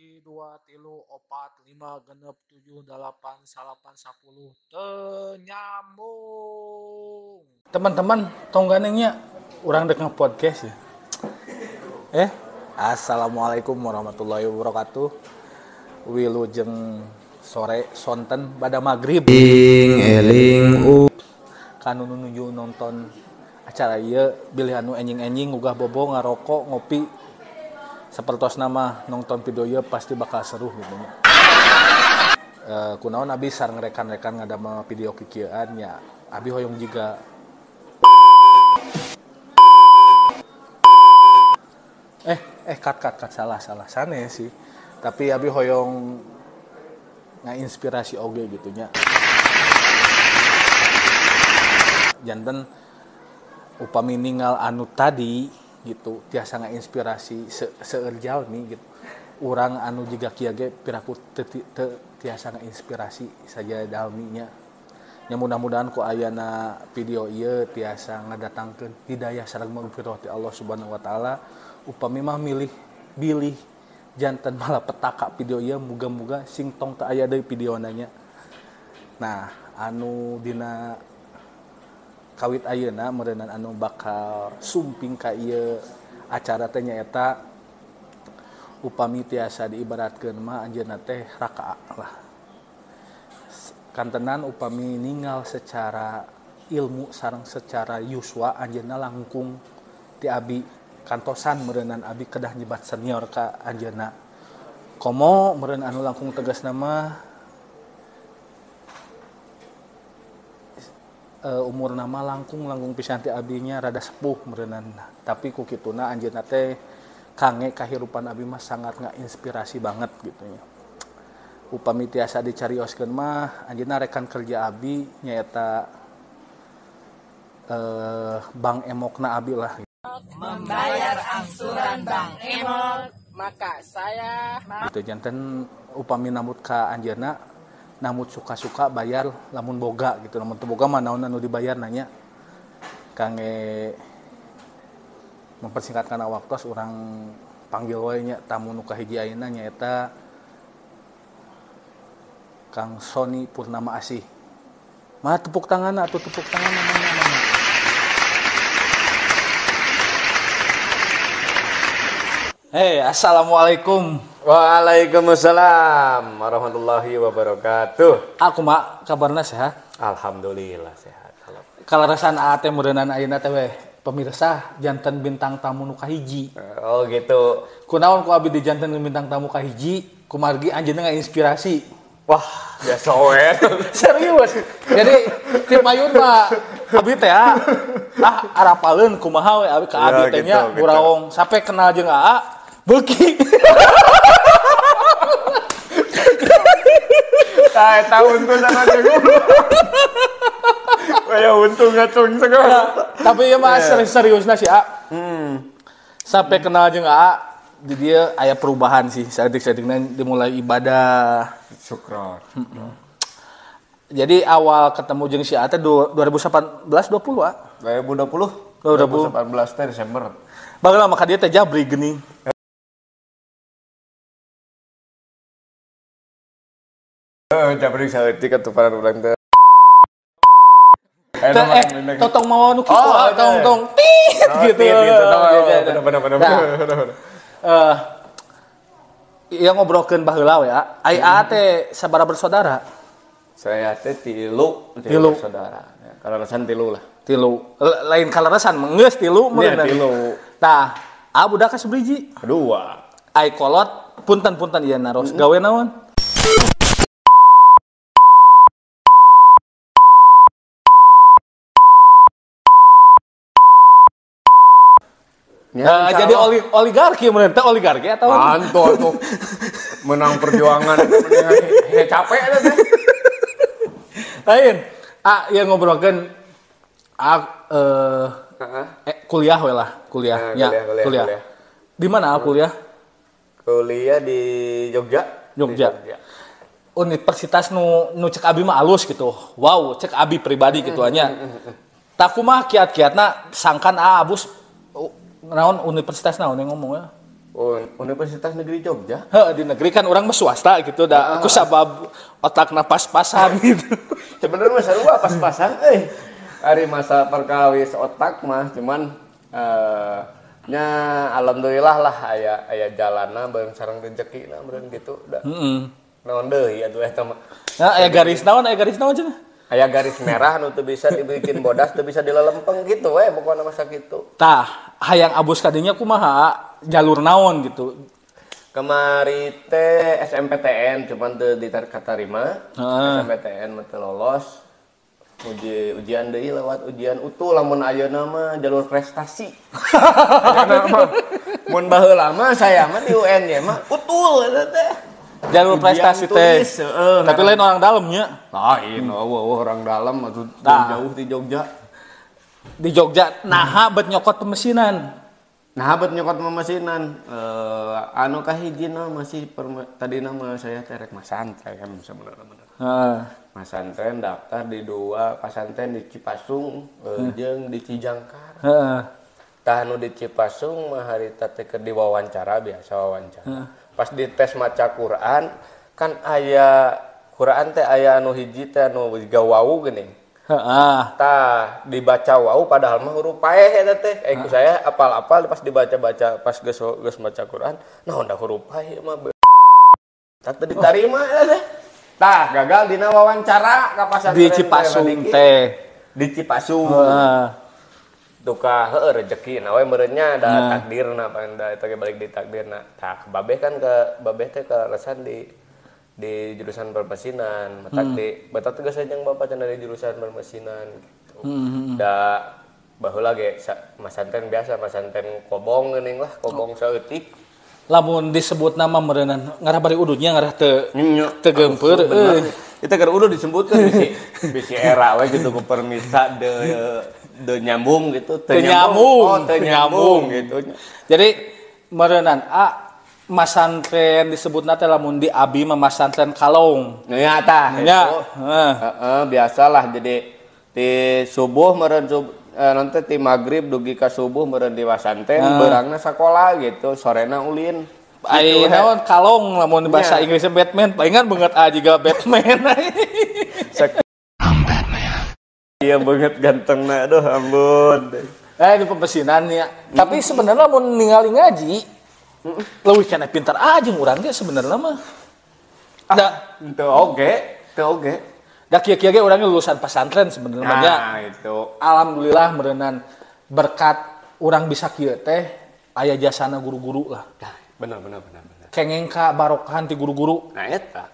1, 2, 3, 4, 5, 6, 7, 8, 9, 10 Tenyambung. Teman-teman, tong ganengnya urang dek nge-podcast ya. Assalamualaikum warahmatullahi wabarakatuh. Wilujeng sore sonten pada maghrib. Ing eling u kanu nuju nonton acara ieu bilih anu enjing-enjing ugah bobo ngarokok ngopi sapertos nama nonton video ieu pasti bakal seru gitu nya. Kunaon abi sareng rekan-rekan ngadamel video kikieuan nya abi hoyong jiga cut salah sanes sih. Tapi abi hoyong ngainspirasi oge gitu nya. Janten upami ninggal anu tadi gitu tiasa ngainspirasi seueur jalmi gitu. Urang anu jiga kieu ge piraku teu tiasa ngainspirasi saja dalminya. Nya mudah-mudahan ku ayana video ieu tiasa ngadatangkeun hidayah sareng maghfirah ti Allah Subhanahu wa taala. Upami mah milih bilih janten malapetaka video ieu muga-muga sing tong teu aya deui videona nya. Nah, anu dina kawit ayeuna meureunnan anu bakal sumping ka ieu acara teh nyaeta upami tiasa diibaratkeun mah anjeunna teh raka'a lah. Kantenan upami ningal secara ilmu sareng secara yuswa anjeunna langkung ti abi kantosan meureunnan abi kedah nyebat senior ka anjeunna. Komo meureun anu langkung tegasna mah umur nama langkung pisan ti abinya rada sepuh meureunnan. Tapi ku kituna anjeunna teh kange kahirupan abi mah sangat ngainspirasi banget gitu nya. Upami tiasa dicarioskeun mah anjeunna rekan kerja abi nyaeta Bank Emokna abi lah. Membayar angsuran Bank Emok maka saya gitu janten upami nambut ka anjeunna namut suka-suka bayar lamun boga gitu, lamun teu boga mah naon anu dibayar nanya kangge mempersingkatkan waktu urang panggil we nya tamu nu kahiji ayeuna nyaeta Kang Sony Purnama Asih. Mah tepuk tangan atuh, tepuk tangan namanya mana. Hey, assalamualaikum. Waalaikumsalam warahmatullahi wabarakatuh. Aku mak kabarna sehat? Alhamdulillah sehat. Kaleresan aa teh meureunnan ayeuna teh weh pemirsa janten bintang tamu nu kahiji. Oh gitu. Kunaon ku abi di janten bintang tamu kahiji, kumargi anjeunna ngainspirasi. Wah, biasa we. Serius. Jadi ti payun mah abi teh ah arapaleun kumaha we abi ka abi teh nya guraong sampai kenal jeung aa beuki. Tah eta untung sama jeung. Kaya untung ngacung segala. Tapi ieu mah seriusna si A. Sampai kenal jeung A, di dia aya perubahan sih. Saeutik-saeutikna dimulai ibadah. Syukron. Jadi awal ketemu jeung si A teh 2018 20 A. 2020. 2018 teh Desember. Bageula mah ka dieu teh jabri geuning. Jabri saeutik atuh para urang teh. Totong mawa nu kitu tong tong tit gitu. Bener. Ieu ngobrolkeun baheula we a. Ai a teh sabaraha bersaudara? Saya teh tilu bersaudara. Kaleresan tilu lah. Tilu. Lain kaleresan geus tilu meureun. Tilu. Tah, a budak ka sabriji? Kedua. Ai kolot punten-punten ieu naros. Gawe naon? Ya, jadi oligarki meureun teh oligarki atau anto tuh menang perjuangan mending capek eta teh. Lain, ieu ngobrolkeun kuliah we lah, kuliah. Ya, kuliah. Di mana kuliah? Kuliah di Jogja. Jogja. Universitas nu cek abi mah alus gitu. Wow, cek abi pribadi gitu nya. Tah kumaha kiat-kiatna sangkan abus naon universitas naon yang ngomongnya? Oh, Universitas Negeri Jogja. Heuh, di negeri kan urang mah swasta gitu da ku sabab otakna pas-pasan gitu. Sebenarnya mah sarua pas-pasan euy. Ari masa perkawis otak mah cuman nya alhamdulillah lah aya jalanna bareng sareng rezekina meureun gitu da. Heeh. Naon deui atuh eta mah. Nah, aya garis naon cenah? Aya garis merah nu teu bisa dibikin bodas, teu bisa dilelempeng gitu we pokona mah sakitu. Tah, hayang abus kadinya kumaha? Jalur naon gitu? Kemari teh SMPTN cuman teu diterima. SMPTN mah teu lolos. Ujian deui lewat ujian utuh lamun ayeuna mah jalur prestasi. Ayeuna mah mun baheula mah saya mah di UN nya mah utul eta teh. Jalur prestasi teh. Tapi lain orang dalamnya. Lain eueuh orang dalam atuh jauh di Jogja. Di Jogja naha bet nyokot pemesinan. Nah, bet nyokot pemesinan. Anu kahijina masih tadina mah saya terek masantren sebenarnya. Heeh. Masantren daftar di dua pasantren di Cipasung jeung di Cijangkar. Heeh. Tah nu di Cipasung mah harita teh keur diwawancara biasa wawancara. Pas dites maca Quran kan aya Quran teh aya anu hiji teh anu jiga wau geuning. Heeh. Tah dibaca wau padahal mah huruf paeh eta teh. Ku saya apal-apal pas dibaca-baca pas geus maca Quran, naon da huruf paeh mah. Tah teu ditarima eta teh. Tah gagal dina wawancara ka pasantren di Cipasung teh. Di Cipasung. Heeh. Duka heueuh rezeki na we meureun nya da takdirna pan da eta ge balik di takdirna. Tah babeh kan ke babeh teh kaleresan di jurusan permesinan, matak di batak teh geus jeung bapak cenah di jurusan permesinan gitu. Da baheula ge masantren biasa, masantren kobong geuning lah, kobong saeutik. Lamun disebut nama meureunnan ngarah bari ududnya ngarah teu teu geumpeur euy. Itu keur udud disebutkeun bisi era we gitu ku permisa de nyambung gitu, teu nyambung. Oh, teu nyambung gitu. Jadi meureunnan masantren disebutna teh lamun di abi mah masantren kalong. Nya tah. Nya. Heeh, biasalah jadi di subuh meureun nanti ti magrib dugi ka subuh meureun di pasantren beurangna sakola gitu, sorena ulin. Ai naon kalong lamun bahasa Inggrisnya Batman, palingan beungeut a jiga Batman. I'm Batman. Iya banget gantengna aduh ampun. Di pemesinan ya. Tapi sebenarnya lamun ningali ngaji leuwih kana pintar aja urang ge sebenarnya mah. Da teu oge, teu oge. Da kieu-kieu ge urang lulusan pesantren sebenarnya mah. Nah, itu. Alhamdulillah meureunan berkat urang bisa kieu teh aya jasana guru-guru lah. Nah, bener. Kengeng ka barokahan ti guru-guru. Nah eta.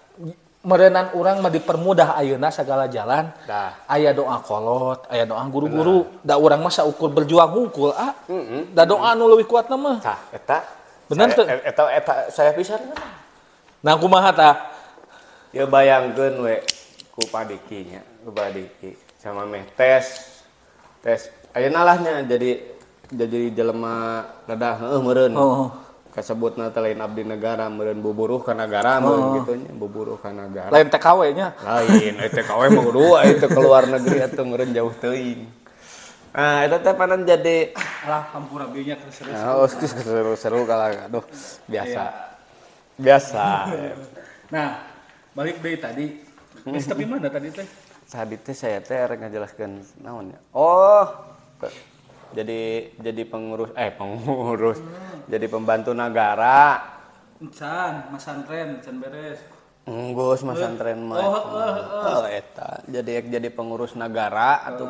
Meureunan urang mah dipermudah ayeuna sagala jalan. Dah. Aya doa kolot, aya doa guru-guru. Da urang mah saukur berjuang hungkul ah. Da doa nu leuwih kuatna mah. Tah, eta. Bener teu? Eta saya pisan. Nah kumaha tah? Ya bayangkeun we ku Padiki nya, ku Padiki sama meh tes ayeuna lah nya jadi jelema rada heueuh meureun. Oh. Kasebutna teh lain abdi negara meureun buburuh ka nagara meureun kitu nya, buburuh ka nagara. Lain TKW nya. Lain, TKW mah kudu itu keluar negeri atuh meureun jauh teuing. Nah, eta teh panan jadi alah hampura bieu nya seru-seru. Oh, seru-seru kalah aduh biasa. Ya. Biasa. Nah, balik deui tadi. Geus tapi mana tadi teh? Tadi teh saya teh rek ngajelaskeun naon nya. Oh, jadi pengurus jadi pembantu negara. Encan, masantren, encan beres. Enggeus masantren mah. Oh, eta. Jadi pengurus negara atau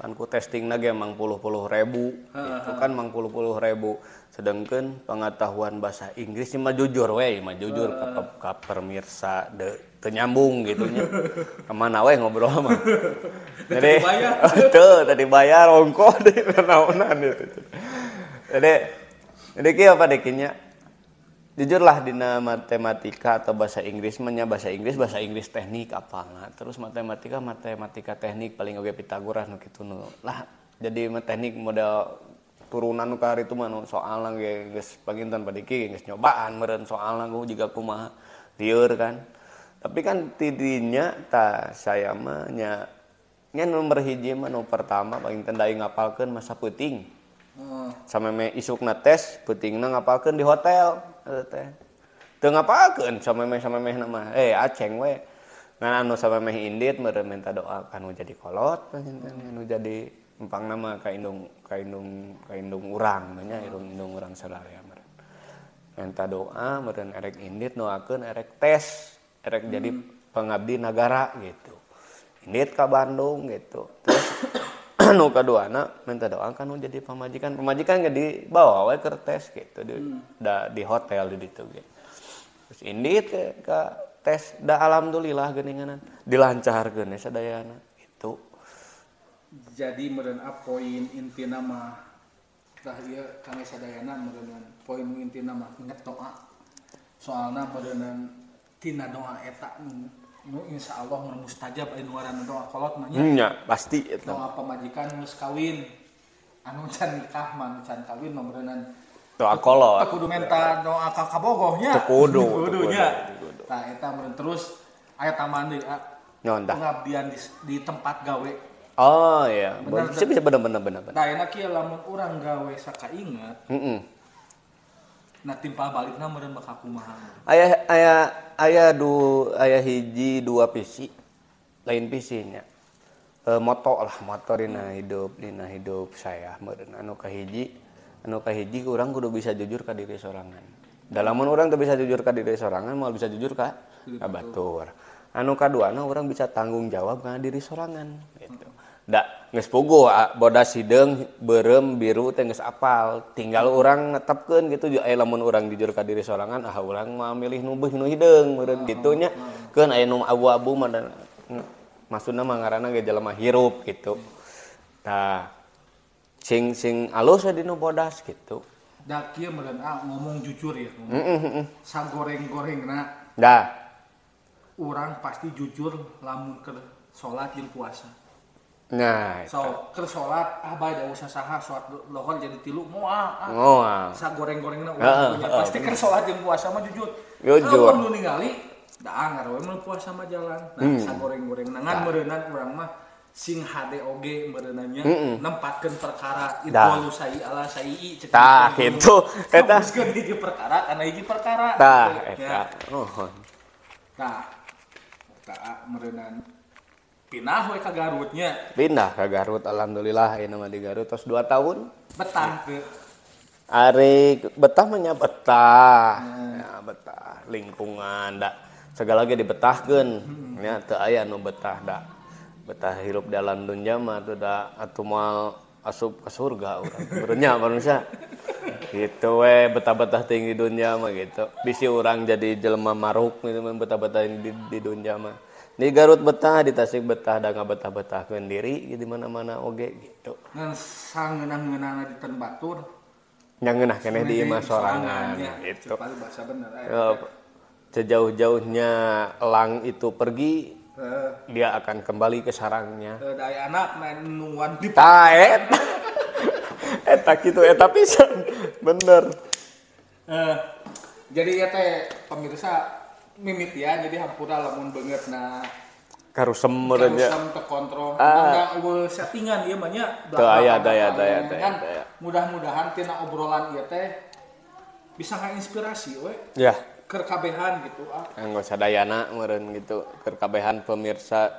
kan ku testingna ge mang puluh-puluh ribu. Itu kan mang puluh-puluh ribu. Sedangkan pengetahuan bahasa Inggris mah jujur we, mah jujur ka pemirsa teu nyambung gitu nya. Kemana we ngobrol mah. Jadi teu tadi bayar ongkoh di naonan itu. Jadi kieu apa dekinya? Jujurlah dina matematika atau bahasa Inggris mah nya bahasa Inggris teknik apalna. Terus matematika teknik paling oge Pitagoras nu kitu nu. Lah jadi teknik model turunan nu ka hari itu mah nu soalna ge geus panginten padiki geus nyobaan meureun soalna jiga kumaha lieur kan. Tapi kan tidinya tah saya mah nya nomor hiji mah nu pertama paling teu ngapalkeun masa peuting. Sameme isukna tes peutingna ngapalkeun di hotel eta teh. Teu ngapalkeun samemeh-samemehna mah. Aceng we. Ngan anu samemeh indit meureun minta doa kanu jadi kolot anu jadi empangna mah ka indung urang nya indung urang sadaya meureun. Minta doa meureun erek indit doakeun erek tes, erek jadi pengabdi nagara gitu. Indit ka Bandung gitu. Terus nu kaduana minta doa kan nu jadi pamajikan ge dibawa we keur tes gitu di hotel di ditu ge. Terus indit ka tes da alhamdulillah geuninganan dilancarkeun sadayana gitu. Jadi meureun poin intina mah tah ieu kangge sadayana meureun poin intina mah inget doa. Soalna meureun tina doa eta nu insyaallah mun mustajab aya nu ngaranna doa kolot mah nya. Nya pasti eta. Doa pamajikan geus kawin anu can nikah mah anu can kawin mah meureunnan doa kolot. Teu kudu menta doa ka kabogoh nya. Teu kudu nya. Tah eta meureun terus aya tambahan deui pengabdian di tempat gawe. Oh iya, bisa bisa bener. Tah enak kieu lamun urang gawe sakainget. Heeh. Nah timpal balikna meureun bakal kumaha. Aya hiji dua visi. Lain visinya. Moto lah, moto dina hidup saya meureun anu kahiji urang kudu bisa jujur ka diri sorangan. Da lamun urang teu bisa jujur ka diri sorangan moal bisa jujur ka batur. Anu kaduana urang bisa tanggung jawab kana diri sorangan gitu. Da geus puguh bodas hideung beureum biru teh geus apal, tinggal urang netepkeun gitu aya lamun urang jujur ka diri sorangan ah urang mah milih nu beuh nu hideung meureun kitu nya. Keun aya nu abu-abu mah maksudna mah ngaranna ge jelema hirup gitu. Tah sing alus we dinu bodas gitu. Da kieu meureun ngomong jujur ya. Sagoreng-gorengna. Da urang pasti jujur lamun keur salat jeung puasa. Nah, so keur salat ah bae da usah saha salat lohor jadi tilu moal ah. Sagoreng-gorengna urang punya pasti keur salat jeung puasa mah jujur. Jujur. Lamun nu ningali da ngarowe mun puasa mah jalan. Nah, sagoreng-gorengna ngan meureunan urang mah sing hade oge meureunannya nempatkeun perkara idwalu sai ala sai cek. Tah kitu eta hiji perkara kana hiji perkara. Tah eta. Nuhun. Tah eta meureunan pindah we ka Garutnya. Pindah ka Garut alhamdulillah ayeuna mah di Garut tos 2 tahun. Betah teu? Ari betah mah nya betah. Ya betah lingkungan da segala ge dibetahkeun. Nya teu aya nu betah da. Betah hirup dalam dunya mah atuh da atuh moal asup ka surga urang. Beureunya manusia. Gitu we betah-betah tinggi dunya mah gitu. Bisi urang jadi jelema maruk gitu mah betah-betah di dunya mah. Di Garut betah, di Tasik betah, da ngabetah-betahkeun diri di mana-mana oge gitu. Ngan sangeunah-ngeunahna di ten batur. Nya ngeunah keneh di imah sorangan gitu. Bahasa bener Sejauh-jauhnya elang itu pergi, dia akan kembali ke sarangnya. Da aya anak main nuan di tah eta. Eta kitu eta pisan. Bener. Jadi ya teh pemirsa mimit ya, jadi hampura lamun beungeut na karusem meureun nya. Karusem teu kontrol. Enggak eueuh settingan ieu mah nya. Teu aya teu kan. Mudah-mudahan tina obrolan ieu teh bisa ngainspirasi we. Ya. Keur kabehan gitu ah. Kanggo sadayana meureun gitu, keur kabehan pemirsa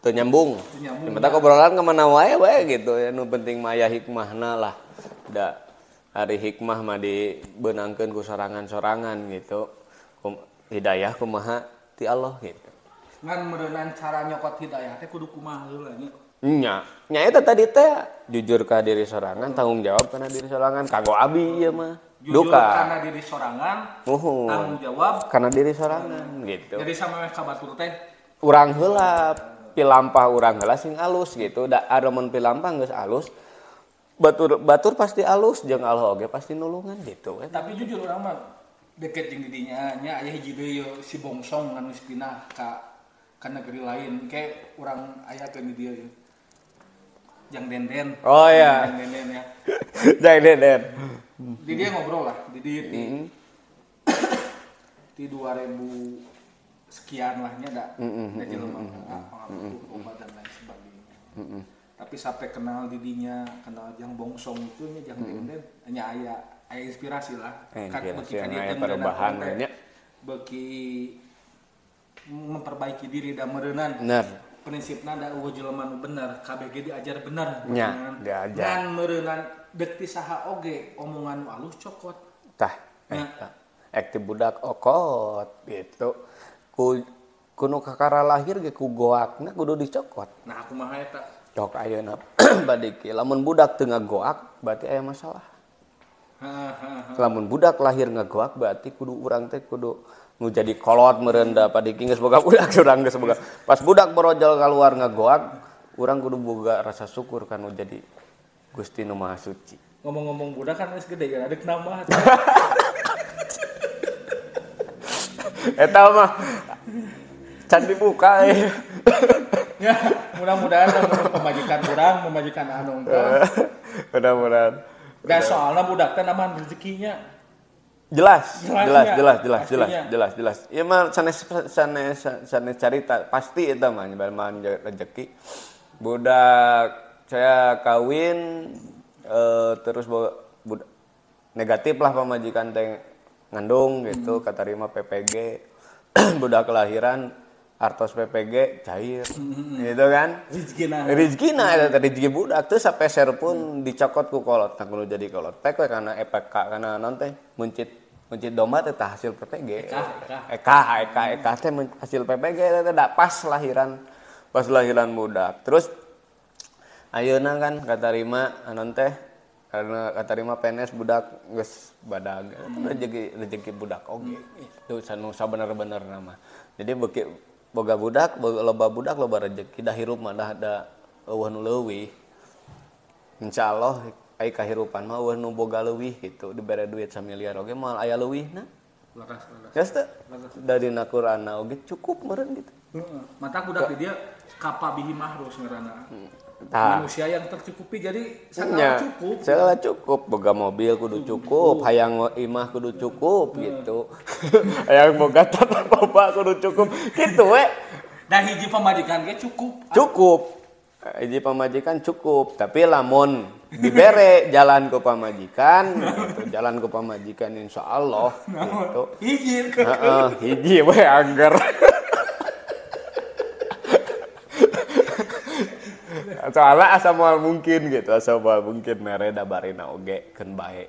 teu nyambung. Teu obrolan ka mana wae we gitu ya, nu penting mah aya hikmahna lah. Da hari hikmah mah dibeunangkeun ku sorangan-sorangan gitu. Hidayah kumaha ti Allah gitu. Ngan meureunan cara nyokot hidayah teh kudu kumaha heula nya. Nya, nya eta tadi teh jujur ka diri sorangan, tanggung jawab kana diri sorangan, kanggo abi ieu mah. Jujur duka kana diri sorangan, tanggung jawab kana diri sorangan gitu. Jadi sama ka batur teh urang heula pilampah urang heula sing alus gitu. Da aremun pilampah geus alus, batur pasti alus jeung Allah oge pasti nulungan gitu kan. Tapi jujur urang mah deket jeung didinya nya aya hiji deui si Bongsong anu geus pindah ka negeri lain ke urang ayakeun di dieu ieu. Jang Denden. Oh iya. Jang Denden ya. Jang Denden. Di dia ngobrol lah di dia di 2000 sekian lahnya da jelema obat dan lain sebagainya. Tapi sampai kenal didinya, kenal jang bongsong itu nya jang denden nya aya inspirasi lah. Kan beuki ka dieu perubahan nya. Beuki memperbaiki diri da meureunan. Bener. Prinsipna da eueuh jelema nu bener, KBG diajar bener. Nya, diajar. Ngan meureunan deuk ti saha oge omongan nu alus cokot. Tah, eta. Ek ti budak okot gitu. Ku nu kakara lahir ge ku goakna kudu dicokot. Nah, kumaha eta? Cok ayeuna badiki lamun budak teu ngagoak berarti aya masalah. Lamun budak lahir ngagoak berarti kudu urang teh kudu nu jadi kolot meureun da padiki geus boga budak urang geus boga. Pas budak borojol kaluar ngagoak urang kudu boga rasa syukur kanu jadi Gusti nu Maha Suci. Ngomong-ngomong budak kan geus gede ya, adeuk nambah. Eta mah can dibuka eh. Ya, mudah-mudahan pemajikan urang, pemajikan anu teh. Mudah-mudahan. Da soalna budak teh namahan rezekinya. Jelas. Ieu mah sanes carita pasti eta mah nyebarman rezeki. Budak saya kawin terus budak negatif lah pamajikan teh ngandung gitu, katarima PPG. Budak kelahiran artos PPG cair gitu kan rezekina eta rezeki budak teu sapeser pun dicokot ku kolot nah kudu jadi kolot teh we kana EPK kana naon teh mencit domba teh tah hasil PPG EK teh hasil PPG teh da pas lahiran budak terus ayeuna kan katarima naon teh karena katarima PNS budak geus badag rezeki budak oge itu sanu sabener-bener nama jadi beuki boga budak, loba budak, loba rezeki, dah hirup mah dah da eueuh nu leuwih. Insyaallah ai kahirupan mah eueuh nu boga leuwih gitu, dibere duit samiliar oge moal aya leuwihna. Leres. Geus teu? Dari na Qur'anna oge cukup meureun gitu. Heeh. Mata budak di dia kapabihi mahrus ngaranna. Manusia yang tercukupi jadi segala cukup. Segala cukup, boga mobil kudu cukup, hayang imah kudu cukup gitu. Hayang boga tanah loba kudu cukup gitu we. Da hiji pamajikan ge cukup. Cukup. Hiji pamajikan cukup, tapi lamun dibere jalan ku pamajikan gitu, jalan ku pamajikan insyaallah gitu. Hiji. Heeh, hiji we angger. Soalnya asa moal mungkin gitu, asa moal mungkin mere da barina oge keun bae.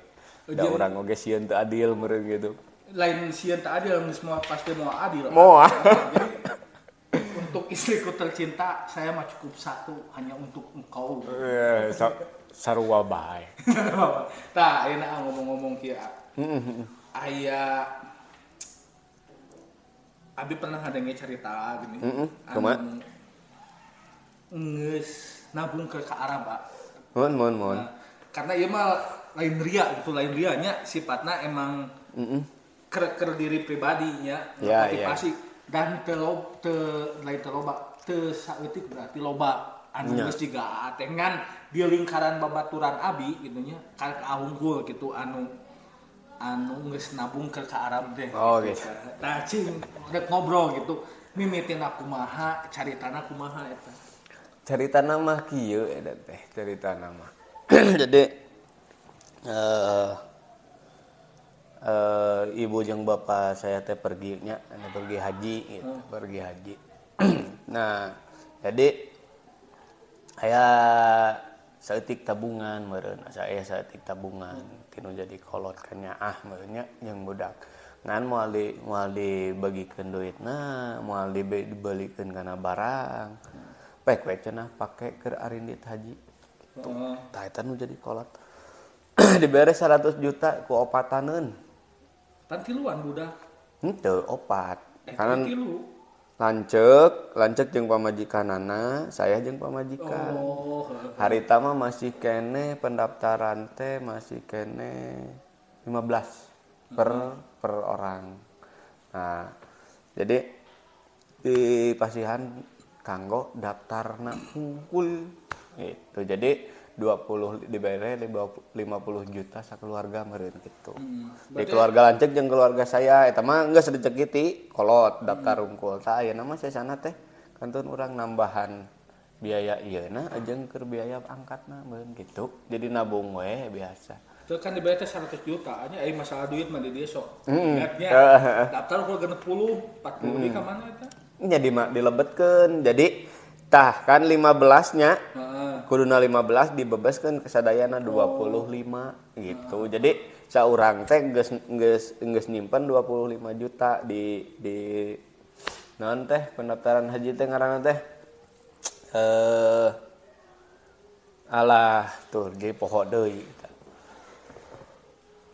Da urang oge sieun teu adil meureun gitu. Lain sieun teu adil, semua pasti moal adil. Moal. Jadi untuk istriku tercinta, saya mah cukup satu hanya untuk engkau. Sarua bae. Tah, ayeuna ngomong-ngomong kieu. Aya abi pernah ngadenge cerita gini. Kumaha? Ngeus nabung ke Arab, Pak. Mun. Nah, karena ieu mah lain ria gitu, lain rianya sifatna emang keur diri pribadinya, ya, motivasi ya. Dan teu lain teu loba, teu saeutik berarti loba anu geus jiga teh ngan di lingkaran babaturan abi gitu nya karek ahunggul gitu anu geus nabung ke Arab teh. Oh gitu. Nah, cing rek ngobrol gitu, mimitina kumaha, caritana kumaha eta. Cerita nama kieu eta teh, cerita nama. Jadi ibu jeung bapak saya teh pergi nya, pergi haji gitu, pergi haji. Nah, jadi aya saeutik tabungan meureun, saya saeutik tabungan tinu jadi kolot kanyaah meureun nya jeung budak. Ngan moal dibagikeun duitna, moal dibelikeun kana barang. Pek we cenah pake keur arindit haji. Gitu. Tah eta nu jadi kolot. Dibere 100 juta ku opataneun. Pan tiluan budak. Henteu opat. Karena lanceuk jeung pamajikanana, saya jeung pamajikan. Oh, harita mah masih kene pendaftaran teh masih kene 15 per orang. Nah, jadi di pasihan kanggo daftarna hungkul gitu. Jadi 20 dibere 50 juta sakeluarga meureun gitu. Di keluarga lanceuk jeung keluarga saya eta mah geus rezeki ti kolot daftar hungkul. Tah ayeuna mah sesana teh kantun urang nambahan Biaya ieuna jeung keur biaya angkatna meureun gitu. Jadi nabung we biasa. Itu kan dibayar teh 100 juta nya euy masalah duit mah di dieu sok. Ingatnya daftar ukur 60, 40 di ka mana eta? Nya dilebetkeun. Jadi tah kan 15 nya. Kuduna 15 dibebaskeun kesadayana 25 gitu. Jadi saurang teh geus nyimpen 25 juta di naon teh pendaftaran haji teh ngaranna teh alah tuh jadi poho deui.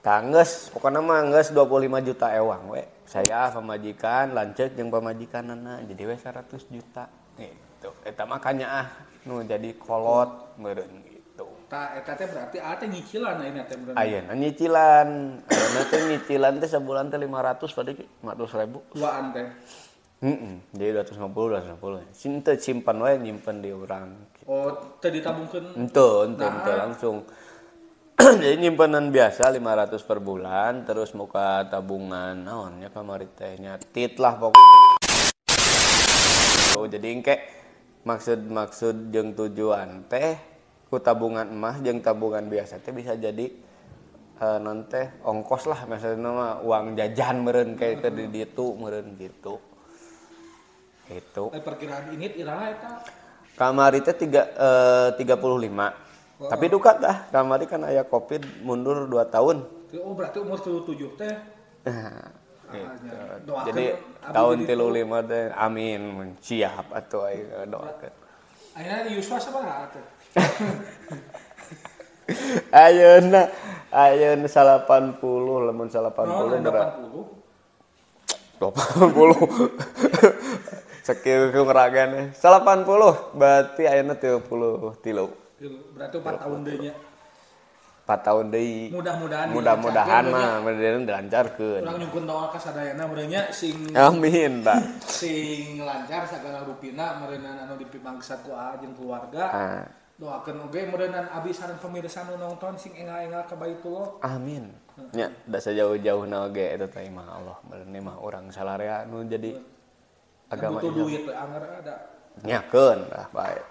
Tah geus pokona mah geus 25 juta ewang we. Saya pamajikan lanceuk jeung pamajikanana jadi we 100 juta gitu. Eta mah kanyaah nu jadi kolot meureun gitu. Tah eta teh berarti aa teh nyicilan ayeuna teh meureun. Ayeuna nyicilan. Ayeuna teh nyicilan teh sabulan teh 500 tadi 500.000. Duaan teh. Jadi 250. Sinte simpan we nyimpen di urang. Oh, teu ditabungkeun? Henteu langsung. Jadi nyimpenan biasa 500 per bulan, terus muka tabungan naon nya kamari teh nya tit lah pokoknya. Jadi engke maksud jeung tujuan teh ku tabungan emas jeung tabungan biasa teh bisa jadi non teh ongkos lah maksudna mah uang jajan meureun kayak teh di ditu meureun gitu. Itu. Perkiraan init iraha eta? Kamari teh 35. Oh. Tapi duka tah, kamari kan aya Covid mundur 2 tahun. Oh, berarti umur 37 teh. Gitu. Jadi tahun 35 teh amin siap atuh aing doakeun. Ayeuna Yuswa sabaraha teh? Ayeuna 80 lamun 80 berapa? 80. Sakieu ngeragana 80 berarti ayeuna 33. Berarti 4 tahun deui nya. 4 tahun deui. Mudah-mudahan mah mudah-mudahan dilancarkeun. Urang nyungkeun doa ka sadayana meureun nya sing amin tah. Sing lancar sagala rupina meureunna anu dipimangsad ku aa jeung keluarga. Doakeun oge meureunna abi sareng pemirsa nu nonton sing engal-engal ka Baitullah. Amin. Nya da sajauh-jauhna oge eta teh mah Allah meureun mah urang salarea nu jadi agama butuh duit we anger ada. Nyakeun lah bae.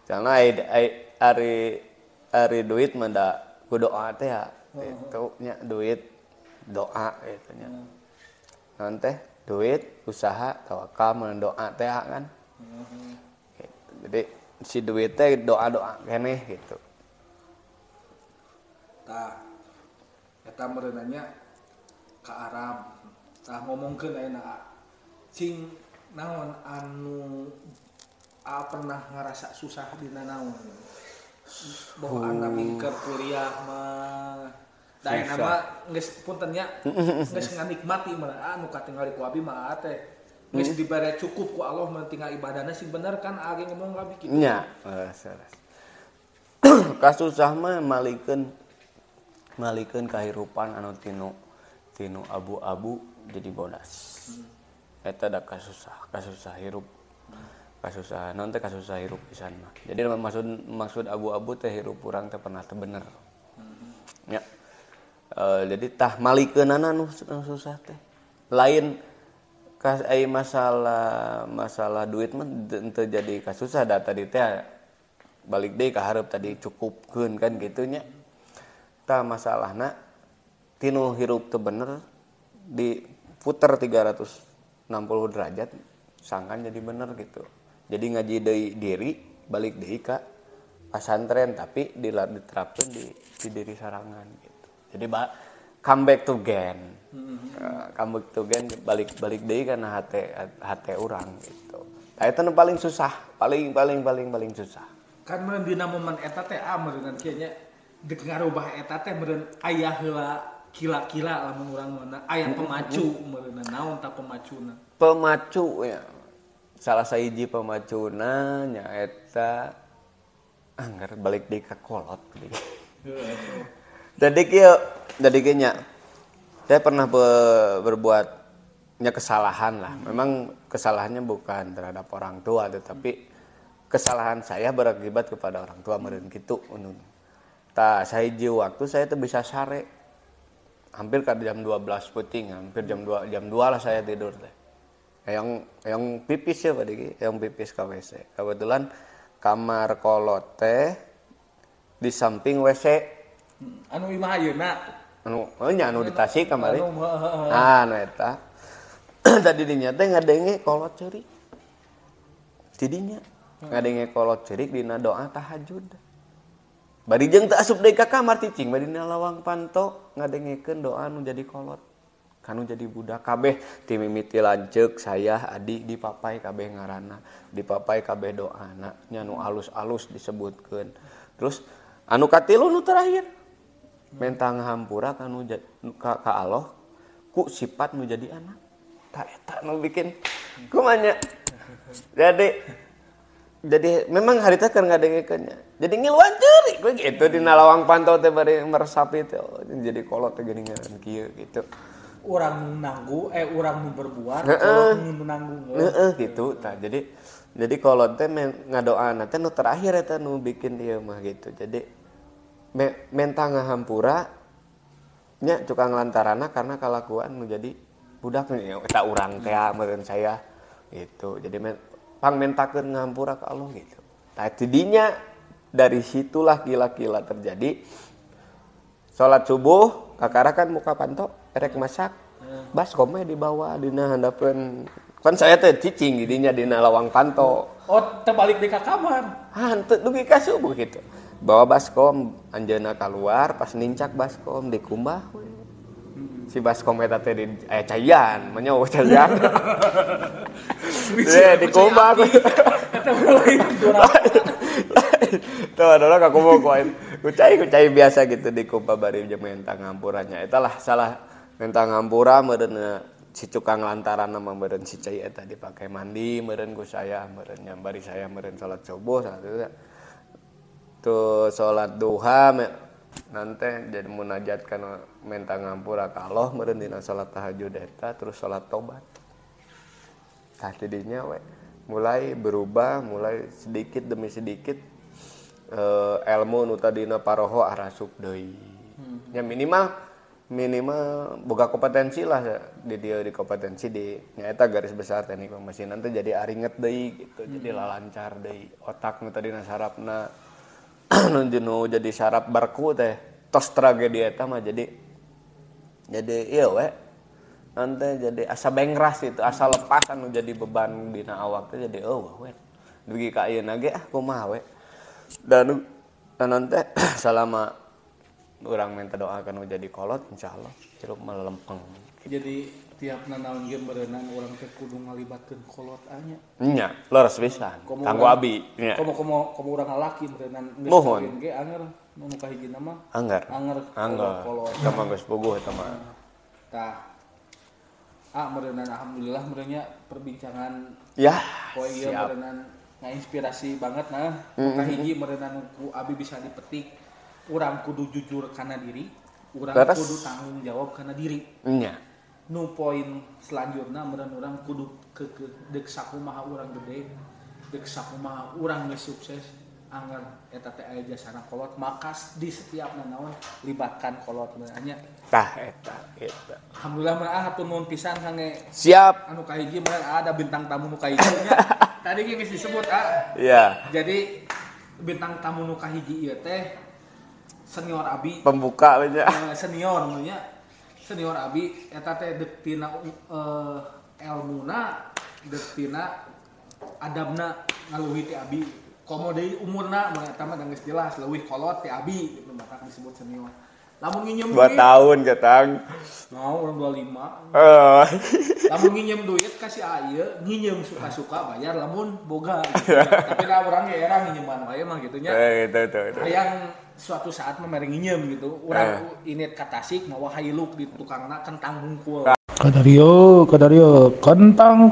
Karena ari duit mah da ku doa teh ya. Itu nya duit doa gitu nya. Naon teh duit usaha tawakal mun doa teh kan. Gitu. Jadi si duit teh doa-doa keneh gitu. Tah eta meureunna nya ka Arab. Tah ngomongkeun ayeuna cing naon anu a pernah ngerasa susah dina naon? Bahwa anak mingker kuliah mah da ayeuna mah geus punten nya geus nganikmati mah anu katingali ku abi mah teh geus dibere cukup ku Allah mah tinggal ibadahna sing bener kan age ngomong ka abi kitu nya. Kasusah mah malikeun kahirupan anu tinu abu-abu jadi bodas. Eta da kasusah hirup. Kasusah naon teh kasusah hirup pisan mah. Jadi maksud abu-abu teh hirup urang teh pernah teu bener. Ya. Jadi tah malikeunana nu susah teh. Lain ai masalah duit mah teu jadi kasusah da tadi teh balik deui ka hareup tadi cukupkeun kan kitu nya. Tah masalahna tinu hirup teu bener diputer 360 derajat sangkan jadi bener gitu. Jadi ngaji deui diri balik deui ka pasantren tapi diterapkeun di diri sarangan gitu. Jadi come back to gen. Come back to gen balik deui kana hate urang gitu. Tah eta nu paling susah, paling susah. Kan meureun dina momen eta teh meureun kieu nya deuk ngarubah eta teh meureun aya heula kila-kila lamun urang mana aya pemacu meureun naon tah pemacuna. Pemacu ya. Salah sahiji pemacuna nyaeta anggar balik deui ka kolot. Jadi kieu nya saya pernah berbuatnya kesalahan lah. Memang kesalahannya bukan terhadap orang tua tetapi kesalahan saya berakibat kepada orang tua meureun kitu unun. Tah sahiji waktu saya teh bisa sare. Hampir ke jam 12 peuting, hampir jam 2 lah saya tidur teh. Yang pipis ya Pak Diki, yang pipis ke WC. Kebetulan Kamar kolot teh di samping WC. Anu imah ayeuna. Anu nya anu di Tasik kamari. Ah, anu eta. Tadi dinya teh ngadenge kolot ceurik. Tidinya ngadenge kolot ceurik dina doa tahajud. Bari jeung teu asup deui ka kamar cicing bari dina lawang panto ngadengekeun doa nu jadi kolot. Kanu jadi budak kabeh ti mimiti lanceuk saya adi dipapai kabeh ngaranna, dipapai kabeh doana nya nu alus-alus disebutkeun. Terus anu katilu nu terakhir menta ngahampura kanu ka Allah ku sifat nu jadi anak. Tah eta nu bikin kumaha nya. Jadi memang harita keur ngadengekeun nya. Jadi ngiluan ceurik we gitu dina lawang pantau teh bari meresapi teh jadi kolot teh geuningan kieu gitu. Urang nanggu urang nu berbuat kolot nu nanggung heeh gitu tah. Jadi kolot teh ngadoana teh nu terakhir eta nu bikin ieu mah gitu. Jadi menta ngahampura nya tukang lantarana karena kalakuan nu jadi budak eta urang teh meureun saya gitu. Jadi pangmentakeun ngahampura ka Allah gitu. Tah tidinya dari situlah gila-gila terjadi. Salat subuh kakara kan muka panto erek masak baskom we dibawa dina handapeun kan saya teh cicing didinya dina lawang panto. Oh terbalik di ka kamar. Henteu dugi ka subuh gitu. Bawa baskom anjeunna kaluar pas nincak baskom dikumbah we. Si baskom eta teh di caian, menya caian. Dikumbah. Eta lain tuh adalah kakumbah ku aing. Kucai biasa gitu dikumbah bari jeung menta ngampuranya. Eta lah salah menta ngampura meureun si cukang lantaran mah meureun si cai eta dipake mandi meureun ku saya meureun nyambari saya meureun salat subuh salat itu. Tuh salat duha nanti jadi munajat kana menta ngampura ka Allah meureun dina salat tahajud eta terus salat tobat. Tah tidinya we mulai berubah, mulai sedikit demi sedikit ilmu nu tadina paroho arasup deui. Ya minimal boga kompetensi lah di dia di kompetensi di nyaeta garis besar teknik pemesinan teh jadi aringet deui gitu, jadi lalancar deui otak nu tadina sarapna nu jadi sarap barku teh tos tragedi eta mah jadi ieu we nanti jadi asa bengras itu asa lepas anu jadi beban dina awak teh jadi eueuh we dugi ka ayeuna ge ah kumaha we dan nanti selama orang minta doa kan jadi kolot insyaallah hirup melempeng. Jadi tiap nanaon ge berenang urang teh kudu ngalibatkeun kolot anya. Nya, leres pisan. Kanggo abi nya. Komo urang lalaki berenang geus kawin ge anger nu kahijina mah. Anger. Anger kolot. Eta mah geus puguh eta mah. Tah. Ah meureunan alhamdulillah meureunnya perbincangan ya. Poe ieu meureunnan ngainspirasi banget nah. Kahiji meureunnan ku abi bisa dipetik urang kudu jujur kana diri, urang kudu tanggung jawab kana diri. Nya. Nu poin selanjutna meureun urang kudu keukeuh deuk sakumaha urang gede, deuk sakumaha urang geus sukses, anggar eta teh aya jasana kolot, maka di setiap nanaon libatkan kolot meureun nya. Tah eta eta. Alhamdulillah meureun hatur nuhun pisan kangge. Siap. Anu kahiji meureun ada bintang tamu nu kahiji nya. Tadi ge geus disebut ah. Iya. Jadi bintang tamu nu kahiji ieu teh senior abi pembuka nya. Senior nya. Senior abi eta teh deuk tina elmuna, deuk tina adabna ngaluhi ti abi. Komo deui umurna mun eta mah geus jelas leuwih kolot ti abi gitu maka disebut senior. Lamun nginjem 2 tahun ketang. Mau urang 25. Lamun nginjem duit ka si A ieu, nginjem suka-suka bayar lamun boga gitu. Tapi da urang ge era nginjeman wae mah gitu nya. Gitu. Hayang suatu saat mah mere nginjem gitu. Urang init ka Tasik mawa hailuk di tukangna kentang hungkul. Kadario, kentang,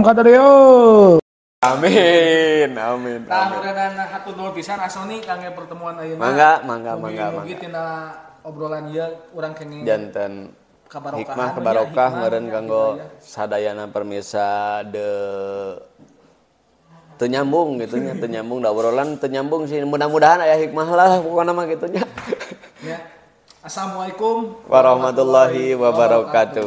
kadario. Amin. Tah meureunana hatur nuhun pisan Asoni kangge pertemuan ayeuna. Mangga. Mugi tina obrolan ieu urang kenging janten hikmah kebarokah meureun kanggo sadayana permisa de teu nyambung gitu nya, teu nyambung da obrolan teu nyambung sih. Mudah-mudahan aya hikmah lah pokona mah kitu nya. Ya. Assalamualaikum warahmatullahi wabarakatuh.